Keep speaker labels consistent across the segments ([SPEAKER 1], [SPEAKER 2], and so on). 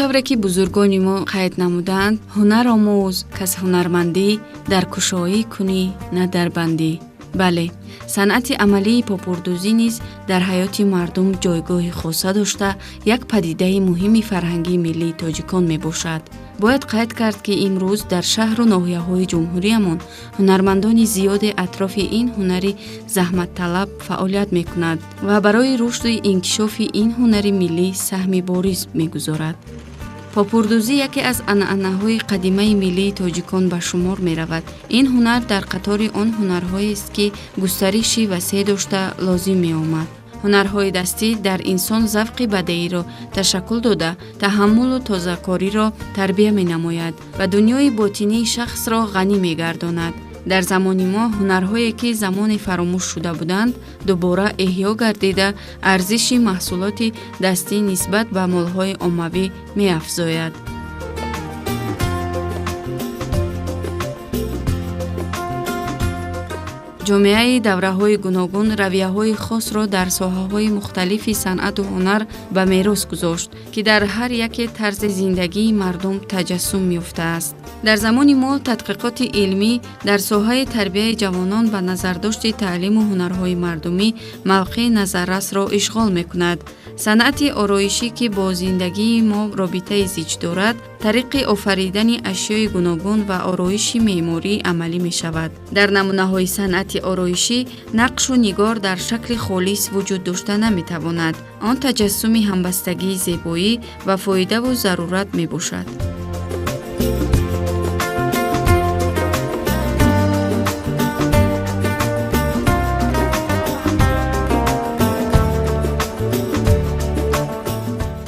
[SPEAKER 1] Тавре ки бузургони мо қайд намуданд, ҳунар омӯз, кас ҳунармандӣ дар кушоӣ кунӣ, на дар бандӣ. Бале, санъати амалии попурдӯзӣ низ дар ҳаёти мардум ҷойгоҳи хоса дошта, як падидаи муҳими фарҳангии миллии тоҷикон мебошад. Бояд қайд кард, ки имрӯз дар шаҳру ноҳияҳои ҷумҳуриямон ҳунармандони зиёде атрофи ин ҳунари заҳматталаб фаъолият мекунад ва барои рушду инкишофи ин ҳунари миллӣ саҳми бориз мегузорад. Попурдӯзӣ яке аз анъанаҳои қадимаи миллии тоҷикон ба шумор меравад. Ин ҳунар дар қатори он ҳунарҳоест, ки густариши васеъ дошта лозим меомад. Ҳунарҳои дастӣ дар инсон завқи бадеиро ташаккул дода, таҳаммулу тозакориро тарбия менамояд ва дунёи ботинии шахсро ғанӣ мегардонад. Дар замони мо ҳунарҳое, ки замоне фаромӯш шуда буданд, дубора эҳё гардида, арзиши маҳсулоти дастӣ нисбат ба молҳои оммавӣ меафзояд. Ҷомеаи давраҳои гуногун равияҳои хосро дар соҳаҳои мухталифи санъату ҳунар ба мерос гузошт, ки дар ҳар яке тарзи зиндагии мардум таҷассум меёфтааст. Дар замони мо тадқиқоти илмӣ дар соҳаи тарбияи ҷавонон ба назардошти таълиму ҳунарҳои мардумӣ мавқеи назаррасро ишғол мекунад. Санъати ороишӣ, ки бо зиндагии мо робитаи зич дорад, тариқи офаридани ашёи гуногун ва ороиши меъморӣ амалӣ мешавад. Дар намунаҳои санъати ороишӣ нақшу нигор дар шакли холис вуҷуд дошта наметавонад. Он таҷассуми ҳамбастагии зебоӣ ва фоидаву зарурат мебошад.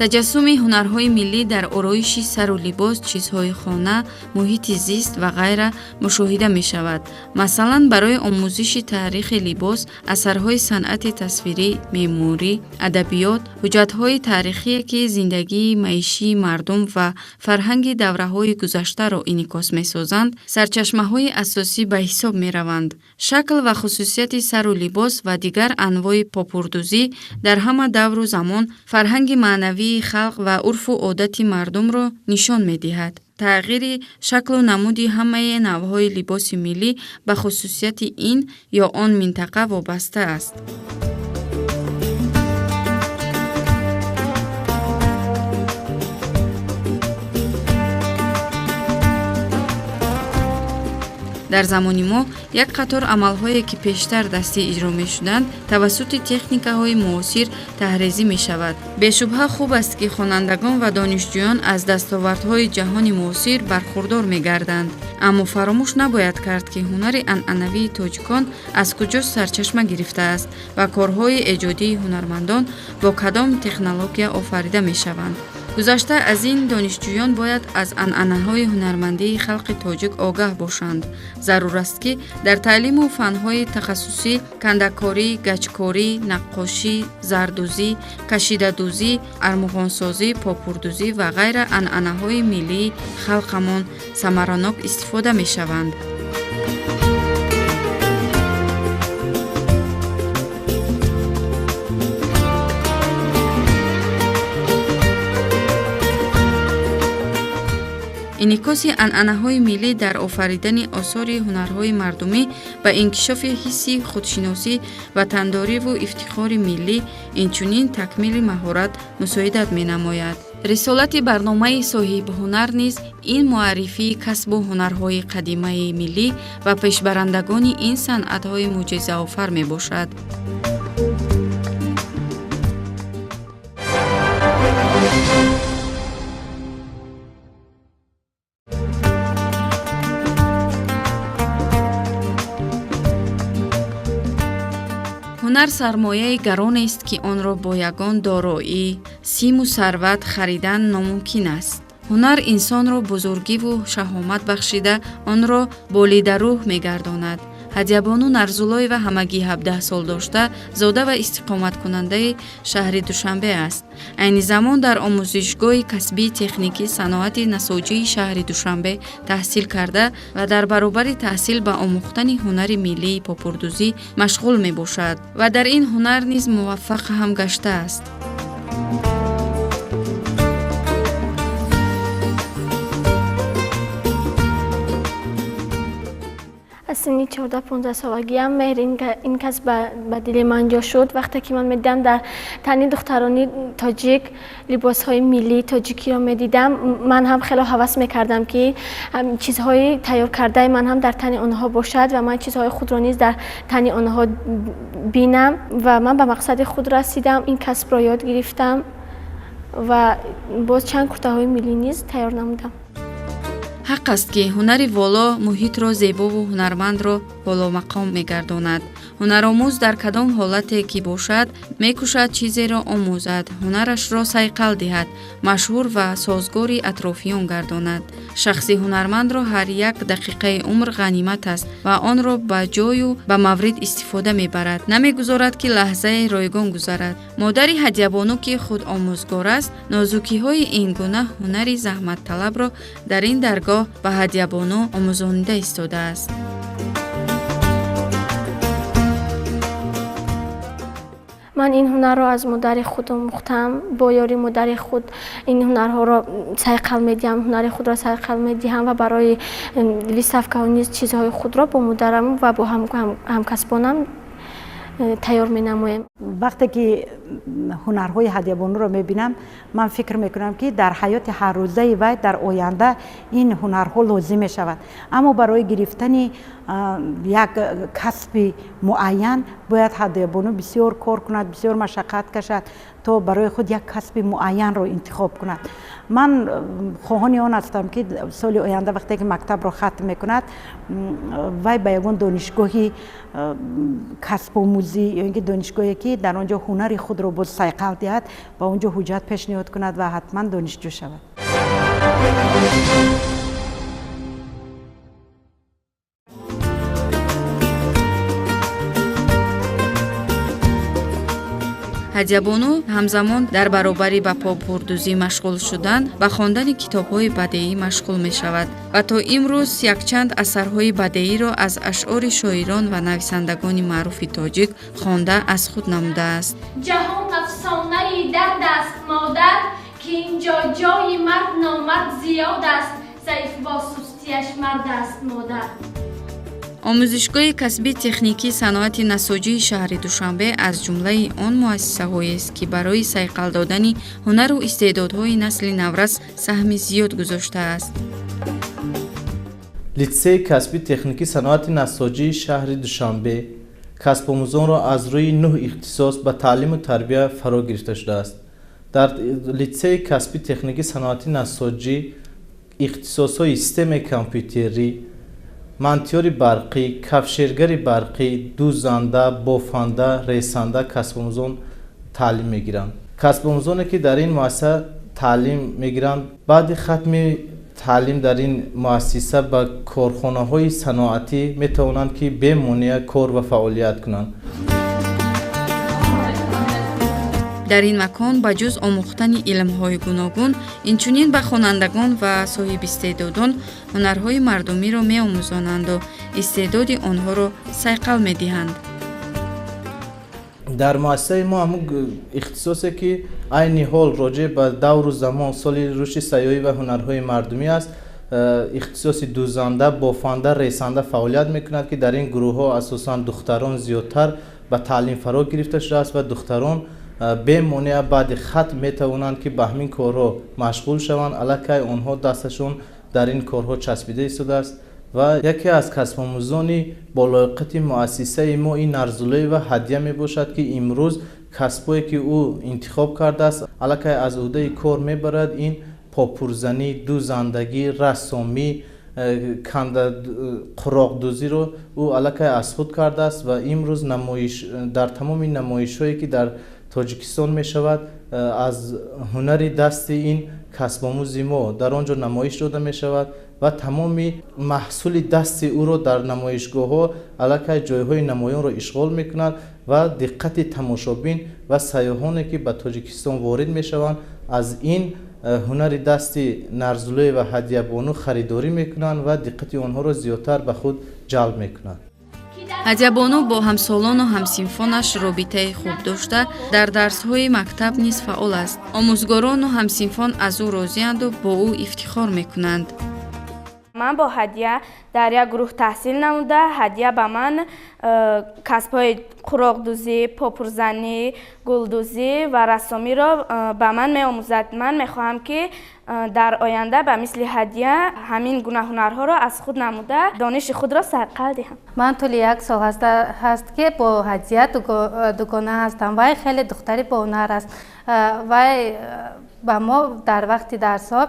[SPEAKER 1] Таҷассуми ҳунарҳои миллӣ дар ороиши сару либос, чизҳои хона, муҳити зист ва ғайра мушоҳида мешавад. Масалан, барои омӯзиши таърихи либос, асарҳои санъати тасвирӣ, меъморӣ, адабиёт, ҳуҷҷатҳои таърихие, ки зиндагии маишии мардум ва фарҳанги давраҳои гузаштаро инъикос месозанд, сарчашмаҳои асосӣ ба ҳисоб мераванд. Шакл ва хусусияти сару либос ва дигар анвои попурдӯзӣ дар ҳама давру замон фарҳанги маънавии халқ ва урфу одати мардумро нишон медиҳад. Тағйири шаклу намуди ҳамаи навъҳои либоси миллӣ ба хусусияти ин ё он минтақа вобаста аст. Дар замони мо як қатор амалҳое, ки пештар дастӣ иҷро мешуданд, тавассути техникаҳои муосир таҳрезӣ мешавад. Бешубҳа, хуб аст, ки хонандагон ва донишҷӯён аз дастовардҳои ҷаҳони муосир бархурдор мегарданд, аммо фаромӯш набояд кард, ки ҳунари анъанавии тоҷикон аз куҷо сарчашма гирифтааст ва корҳои эҷодии ҳунармандон бо кадом технология офарида мешаванд. Гузашта аз ин, донишҷӯён бояд аз анъанаҳои ҳунармандии халқи тоҷик огаҳ бошанд. Зарур аст, ки дар таълиму фанҳои тахассусӣ кандакорӣ, гачкорӣ, наққошӣ, зардӯзӣ, кашидадӯзӣ, армуғонсозӣ, попурдӯзӣ ва ғайра анъанаҳои миллии халқамон самаранок истифода мешаванд. Инъикоси анъанаҳои миллӣ дар офаридани осори ҳунарҳои мардумӣ ба инкишофи ҳисси худшиносӣ, ватандориву ифтихори миллӣ, инчунин такмили маҳорат мусоидат менамояд. Рисолати барномаи соҳибҳунар низ ин муаррифии касбу ҳунарҳои қадимаи миллӣ ва пешбарандагони ин санъатҳои мӯъҷизаофар мебошад. Ҳунар сармояи гаронест, ки онро бо ягон дороӣ, симу сарват харидан номумкин аст. Ҳунар инсонро бузургиву шаҳомат бахшида, онро болидарӯҳ мегардонад. Ҳадиябону Нарзуллоева ҳамагӣ 17 сол дошта, зода ва истиқоматкунандаи шаҳри Душанбе аст. Айни замон дар омӯзишгоҳи касбии техникӣ саноати насоҷии шаҳри Душанбе таҳсил карда ва дар баробари таҳсил ба омӯхтани ҳунари миллии попурдӯзӣ машғул мебошад ва дар ин ҳунар низ муваффақ ҳам гаштааст.
[SPEAKER 2] Аз синни 14-15 солагиам меҳри ин касб ба дили ман ҷо шуд. Вақте ки ман медидам, дар тани духтарони тоҷик либосҳои миллии тоҷикиро медидам, ман ҳам хело ҳавас мекардам, ки чизҳои тайёр кардаи ман ҳам дар тани онҳо бошад ва ман чизҳои худро низ дар тани онҳо бинам. Ва ман ба мақсади худ расидам, ин касбро ёд гирифтам ва боз чанд куртаҳои миллӣ низ тайёр намудам.
[SPEAKER 1] Ҳақ аст, ки ҳунари воло муҳитро зебову ҳунармандро воломақом мегардонад. Ҳунаромӯз дар кадом ҳолате ки бошад, мекӯшад чизеро омӯзад, ҳунарашро сайқал диҳад, машҳур ва созгори атрофиён гардонад. Шахси ҳунармандро ҳар як дақиқаи умр ғанимат аст ва онро ба ҷою ба маврид истифода мебарад, намегузорад, ки лаҳзаи ройгон гузарад. Модари Ҳадиябону, ки худ омӯзгор аст, нозукиҳои ин гуна ҳунари заҳматталабро дар ин даргоҳ ба Ҳадиябону омӯзонида истодааст.
[SPEAKER 2] Ман ин ҳунарро аз модари худ омӯхтам. Бо ёри модари худ ин ҳунарҳоро сайқал медиҳам, ҳунари худро сайқал медиҳам ва барои выставкаҳо низ чизҳои худро бо модарам ва бо ҳамкасбонам тайёр менамоем.
[SPEAKER 3] Вақте ки ҳунарҳои Ҳадиябонуро мебинам, ман фикр мекунам, ки дар ҳаёти ҳаррӯзаи вай дар оянда ин ҳунарҳо лозим мешавад. Аммо барои гирифтани як касби муайян бояд Ҳадиябону бисёр кор кунад, бисёр машаққат кашад, то барои худ як касби муайянро интихоб кунад. Ман хоҳони он ҳастам, ки соли оянда, вақте ки мактабро хатм мекунад, вай ба ягон донишгоҳи касбомӯзӣ ё ин ки донишгоҳе, ки дар он ҷо ҳунари худро боз сайқал диҳад, ба он ҷо ҳуҷҷат пешниҳод кунад ва ҳатман донишҷӯ шавад.
[SPEAKER 1] Ҳадиябону ҳамзамон дар баробари ба попурдӯзӣ машғул шудан, ба хондани китобҳои бадеӣ машғул мешавад ва то имрӯз якчанд асарҳои бадеиро аз ашъори шоирон ва нависандагони маъруфи тоҷик хонда аз худ намудааст.
[SPEAKER 2] Ҷаҳон афсонаи дард аст, модар, ки ин ҷо ҷои мард номард зиёд аст, заиф бо сустияш мард аст, модар.
[SPEAKER 1] Омӯзишгоҳи касбии техникии саноати насоҷии шаҳри Душанбе аз ҷумлаи он муассисаҳоест, ки барои сайқал додани ҳунару истеъдодҳои насли наврас саҳми зиёд гузоштааст.
[SPEAKER 4] Литсеи касбии техникии саноати насоҷии шаҳри Душанбе касбомӯзонро аз рӯи нӯҳ ихтисос ба таълиму тарбия фаро гирифта шудааст. Дар литсеи касбии техникии саноати насоҷӣ ихтисосҳои системаи компютерӣ, мантиёри барқӣ, кафшергари барқӣ, дӯзанда, бофанда, ресанда касбомӯзон таълим мегиранд. Касбомӯзоне, ки дар ин муассиса таълим мегиранд, баъди хатми таълим дар ин муассиса ба корхонаҳои саноатӣ метавонанд, ки бемонеа кор ва фаъолият кунанд.
[SPEAKER 1] Дар ин макон ба ҷуз омӯхтани илмҳои гуногун, инчунин ба хонандагон ва соҳибистеъдодон ҳунарҳои мардумиро меомӯзонанду истеъдоди онҳоро сайқал медиҳанд.
[SPEAKER 4] Дар муассисаи мо ҳамун ихтисосе, ки айни ҳол роҷеъ ба давру замон, соли рушди сайёҳӣ ва ҳунарҳои мардумӣ аст, ихтисоси дӯзанда, бофанда, ресанда фаъолият мекунад, ки дар ин гурӯҳҳо асосан духтарон зиёдтар ба таълим фаро гирифта шудааст ва духтарон бемонеа баъди хатм метавонанд, ки ба ҳамин корҳо машғул шаванд. Аллакай онҳо дасташон дар ин корҳо часпида истодааст ва яке аз касбомӯзони болоиқати муассисаи мо ин Нарзулоева Ҳадия мебошад, ки имрӯз касбое, ки ӯ интихоб кардааст, аллакай аз ӯҳдаи кор мебарад. Ин попурзанӣ, дӯзандагӣ, рассомӣ, канда қуроқдӯзиро ӯ аллакай аз худ кардааст ва имрӯз намоиш дар тамоми намоишҳое, ки дар Тоҷикистон мешавад, аз ҳунари дасти ин касбомӯзи мо дар он ҷо намоиш дода мешавад ва тамоми маҳсули дасти ӯро дар намоишгоҳҳо аллакай ҷойҳои намоёнро ишғол мекунад ва диққати тамошобин ва сайёҳоне, ки ба Тоҷикистон ворид мешаванд, аз ин ҳунари дасти Нарзулоева Ҳадиябону харидорӣ мекунанд ва диққати онҳоро зиёдтар ба худ ҷалб мекунанд.
[SPEAKER 1] Ҳадиябону бо ҳамсолону ҳамсинфонаш робитаи хуб дошта, дар дарсҳои мактаб низ фаъол аст. Омӯзгорону ҳамсинфон аз ӯ розианду бо ӯ ифтихор мекунанд.
[SPEAKER 5] Ман бо Ҳадия дар як гурӯҳ таҳсил намуда, Ҳадия ба ман касбҳои қуроқдӯзӣ, попурзанӣ, гулдӯзӣ ва рассомиро ба ман меомӯзад. Ман мехоҳам, ки дар оянда ба мисли Ҳадия ҳамин гуна ҳунарҳоро аз худ намуда, дониши худро сайқал диҳам.
[SPEAKER 6] Ман тӯли як сол ҳаст, ки бо Ҳадия дугона ҳастам. Вай хеле духтари боҳунар аст. Вай ба мо дар вақти дарсҳо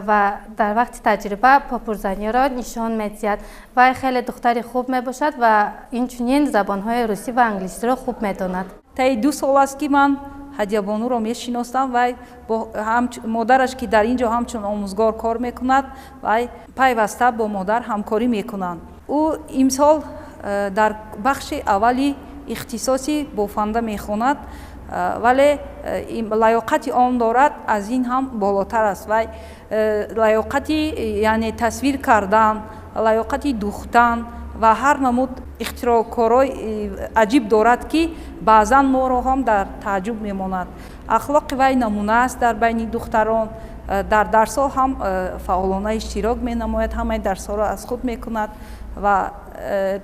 [SPEAKER 6] ва дар вақти таҷриба попурзаниро нишон медиҳад. Вай хеле духтари хуб мебошад ва инчунин забонҳои русӣ ва англисиро хуб медонад.
[SPEAKER 7] Таи 2 сол аст, ки ман Ҳадиябонуро мешиносам. Вай бо модараш, ки дар ин ҷо ҳамчун омӯзгор кор мекунад, вай пайваста бо модар ҳамкорӣ мекунанд. Ӯ имсол дар бахши аввали ихтисоси бофанда мехонад, вале лаёқати он дорад, аз ин ҳам болотар аст. Вай лаёқати, яъне тасвир кардан, лаёқати духтан ва ҳар намуд ихтироъкорҳои аҷиб дорад, ки баъзан моро ҳам дар тааҷҷуб мемонад. Ахлоқи вай намуна аст дар байни духтарон. Дар дарсҳо ҳам фаъолона иштирок менамояд, ҳамаи дарсҳоро аз худ мекунад ва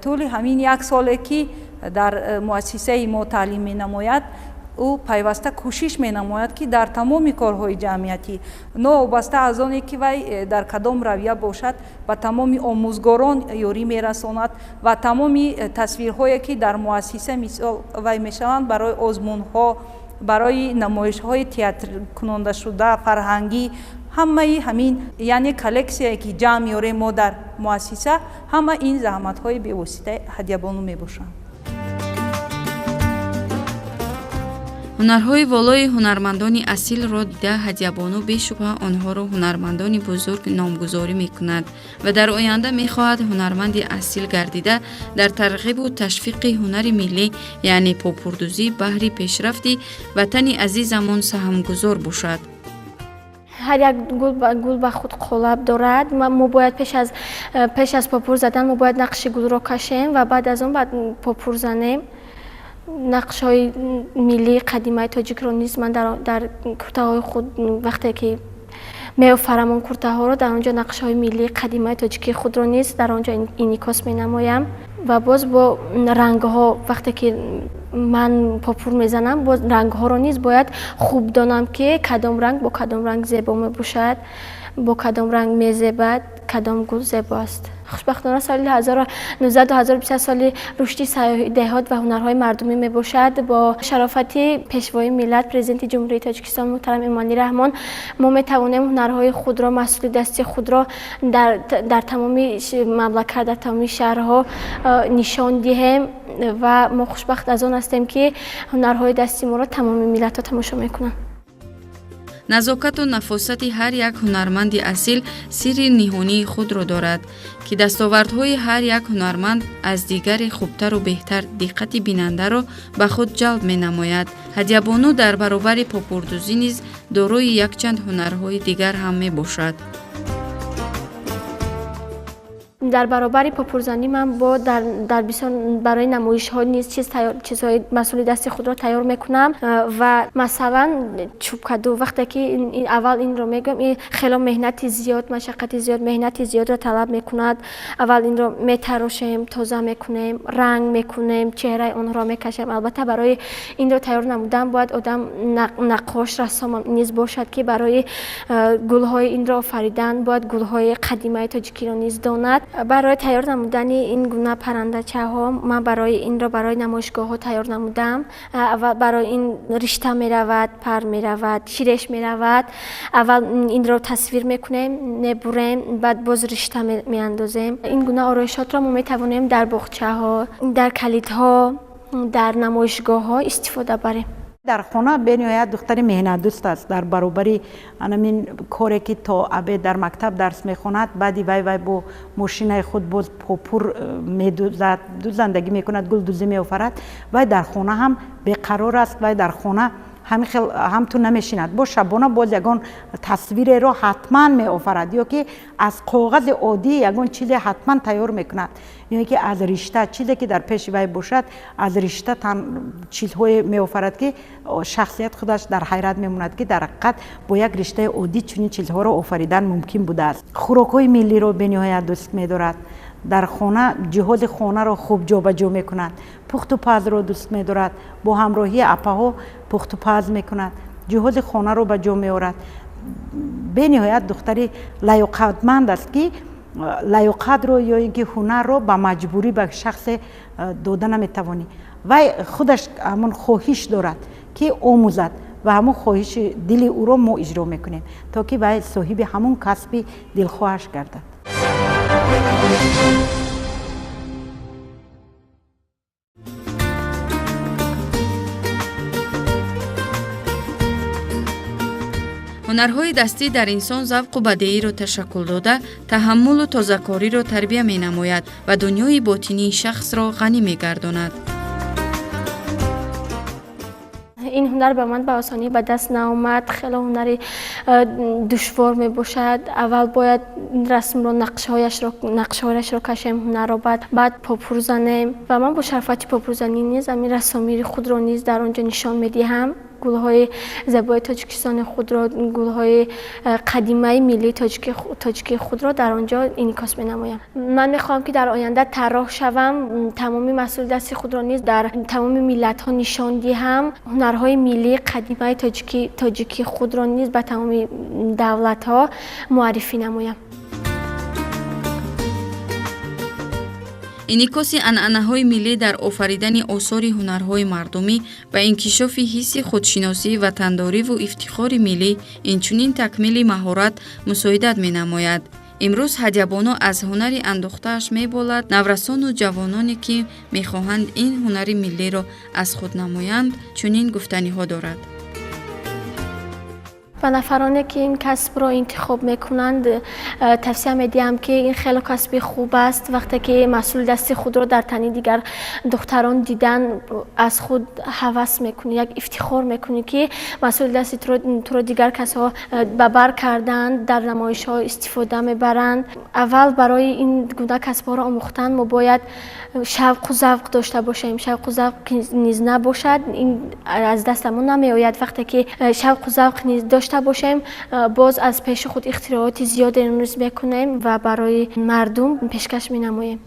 [SPEAKER 7] тӯли ҳамин як соле, ки дар муассисаи мо таълим менамояд, ӯ пайваста кӯшиш менамояд, ки дар тамоми корҳои ҷамъиятӣ, новобаста аз оне ки вай дар кадом равия бошад, ба тамоми омӯзгорон ёрӣ мерасонад ва тамоми тасвирҳое, ки дар муассиса мисол вай мешаванд, барои озмунҳо, барои намоишҳои театркунондашуда, фарҳангӣ, ҳамаи ҳамин, яъне коллексияе, ки ҷамъ меорем мо дар муассиса, ҳама ин заҳматҳои бевоситаи Ҳадиябону мебошанд.
[SPEAKER 1] Ҳунарҳои волои ҳунармандони асилро дида, Ҳадиябону бешубҳа онҳоро ҳунармандони бузург номгузорӣ мекунад ва дар оянда мехоҳад ҳунарманди асил гардида, дар тарғибу ташвиқи ҳунари миллӣ, яъне попурдӯзӣ, баҳри пешрафти ватани азизамон саҳмгузор бошад.
[SPEAKER 2] Ҳар як гул ба худ қолаб дорад. Мо бояд пеш аз попур задан мо бояд нақши гулро кашем ва баъд аз он баъд попур занем. Нақшҳои миллии қадимаи тоҷикро низ ман дар куртаҳои худ, вақте ки меофарам он куртаҳоро, дар он ҷо нақшҳои миллии қадимаи тоҷикии худро низ дар он ҷо инъикос менамоям. Ва боз бо рангҳо, вақте ки ман попур мезанам, боз рангҳоро низ бояд хуб донам, ки кадом ранг бо кадом ранг зебо мебошад, бо кадом ранг мезебад, кадом гул зебо аст. Хушбахтона, соли 19 2023 соли рушди сайёҳии деҳот ва ҳунарҳои мардумӣ мебошад. Бо шарофати Пешвои миллат, Президенти Ҷумҳурии Тоҷикистон муҳтарам Эмомалӣ Раҳмон, мо метавонем ҳунарҳои худро, маҳсули дасти худро дар тамоми мамлакат, дар тамоми шаҳрҳо нишон диҳем ва мо хушбахт аз он ҳастем, ки ҳунарҳои дасти моро тамоми миллатҳо тамошо мекунанд.
[SPEAKER 1] Назокату нафосати ҳар як ҳунарманди асил сирри ниҳонии худро дорад, ки дастовардҳои ҳар як ҳунарманд аз дигаре хубтару беҳтар диққати бинандаро ба худ ҷалб менамояд. Ҳадиябону дар баробари попурдӯзӣ низ дорои якчанд ҳунарҳои дигар ҳам мебошад.
[SPEAKER 2] Дар баробари попурзанӣ ман бо дар бисёр барои намоишҳо низ чизҳои масъули дасти худро тайёр мекунам. Ва масалан, чӯбкаду, вақте ки аввал инро мегӯям, ин хело меҳнати зиёд, машаққати зиёд, меҳнати зиёдро талаб мекунад. Аввал инро метарошем, тоза мекунем, ранг мекунем, чеҳраи онҳоро мекашем. Албатта, барои инро тайёр намудан бояд одам наққош, рассом низ бошад, ки барои гулҳои инро офаридан бояд гулҳои қадимаи тоҷикиро низ донад. Барои тайёр намудани ин гуна паррандачаҳо ман барои инро барои намоишгоҳҳо тайёр намудам. Аввал барои ин ришта меравад, пар меравад, ширеш меравад. Аввал инро тасвир мекунем, мебурем, баъд боз ришта меандозем. Ин гуна ороишотро мо метавонем дар боғчаҳо, дар калидҳо, дар намоишгоҳҳо истифода барем.
[SPEAKER 3] Дар хона бениҳоят духтари меҳнатдӯст аст. Дар баробари анамин коре, ки то обед дар мактаб дарс мехонад, баъди вай бо мошинаи худ боз попур медӯзад, дӯзандагӣ мекунад, гулдӯзӣ меофарад. Вай дар хона ҳам беқарор аст. Вай дар хона Ҳамин хел ҳамту намешинад, боз шабона боз ягон тасвиреро ҳатман меофарад ё ки аз коғази оддӣ ягон чизе ҳатман тайёр мекунад, ё ки аз ришта, чизе ки дар пеши вай бошад, аз ришта чизҳое меофарад, ки шахсият худаш дар ҳайрат мемонад, ки дар ҳақиқат бо як риштаи оддӣ чунин чизҳоро офаридан мумкин будааст. Хӯрокҳои миллиро бениҳоят дӯст медорад. Дар хона ҷиҳози хонаро хуб ҷобаҷо мекунад, пухту пазро дӯст медорад, бо ҳамроҳии апаҳо пухту паз мекунад, ҷиҳози хонаро ба ҷо меорад. Бениҳоят духтари лаёқатманд аст, ки лаёқатро ё ин ки ҳунарро ба маҷбурӣ ба шахсе дода наметавонӣ. Вай худаш ҳамон хоҳиш дорад, ки омӯзад, ва ҳамон хоҳиши дили ӯро мо иҷро мекунем, то ки вай соҳиби ҳамон касби дилхоҳаш гардад.
[SPEAKER 1] Ҳунарҳои дастӣ дар инсон завқу бадеиро ташаккул дода, таҳаммулу тозакориро тарбия менамояд ва дунёи ботинии шахсро ғанӣ мегардонад.
[SPEAKER 2] Ин ҳунар ба ман ба осонӣ ба даст наомад. Хеле ҳунари душвор мебошад. Аввал бояд расмро, нақшҳояшро кашем, ҳунарро, баъд попур занем. Ва ман бо шарофати попурзанӣ низ ҳамин рассомии худро низ дар он ҷо нишон медиҳам. Гулҳои зебои Тоҷикистони худро, гулҳои қадимаи миллии тоҷикии худро дар он ҷо инъикос менамоям. Ман мехоҳам, ки дар оянда тарроҳ шавам, тамоми маҳсули дасти худро низ дар тамоми миллатҳо нишон диҳам. Ҳунарҳои миллии қадимаи тоҷикии худро низ ба тамоми давлатҳо муаррифӣ намоям.
[SPEAKER 1] Инъикоси анъанаҳои миллӣ дар офаридани осори ҳунарҳои мардумӣ ва инкишофи ҳисси худшиносӣ, ватандориву ифтихори миллӣ, инчунин такмили маҳорат мусоидат менамояд. Имрӯз Ҳадябону аз ҳунари андохтааш меболад. Наврасону ҷавононе, ки мехоҳанд ин ҳунари миллиро аз худ намоянд, чунин гуфтаниҳо дорад.
[SPEAKER 2] Ба нафароне, ки ин касбро интихоб мекунанд, тавсия медиҳам, ки ин хеле касби хуб аст. Вақте ки маҳсули дасти худро дар тани дигар духтарон дидан, аз худ ҳавас мекунӣ, як ифтихор мекунӣ, ки маҳсули дасти туро дигар касҳо ба бар карданд, дар намоишҳо истифода мебаранд. Аввал барои ин гуна касбҳоро омӯхтан мо бояд шавқу завқ дошта бошем. Шавқу завқ низ набошад, ин аз дастамон намеояд. Вақте ки шавқу завқ низ дошта бошем, боз аз пеши худ ихтироъоти зиёде низ мекунем ва барои мардум пешкаш менамоем.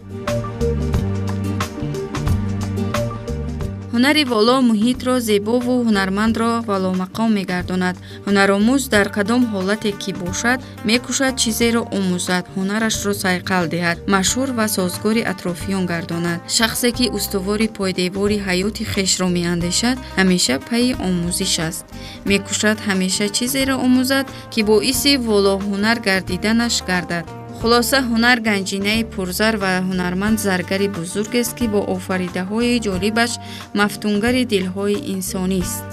[SPEAKER 1] Ҳунари воло муҳитро зебову ҳунармандро воломақом мегардонад. Ҳунаромӯз дар кадом ҳолате ки бошад, мекӯшад чизеро омӯзад, ҳунарашро сайқал диҳад, машҳур ва созгори атрофиён гардонад. Шахсе, ки устувори пойдевори ҳаёти хешро меандешад, ҳамеша пайи омӯзиш аст. Мекӯшад ҳамеша чизеро омӯзад, ки боиси волоҳунар гардиданаш гардад. Хулоса, ҳунар ганҷинаи пурзар ва ҳунарманд заргари бузургест, ки бо офаридаҳои ҷолибаш мафтунгари дилҳои инсонист.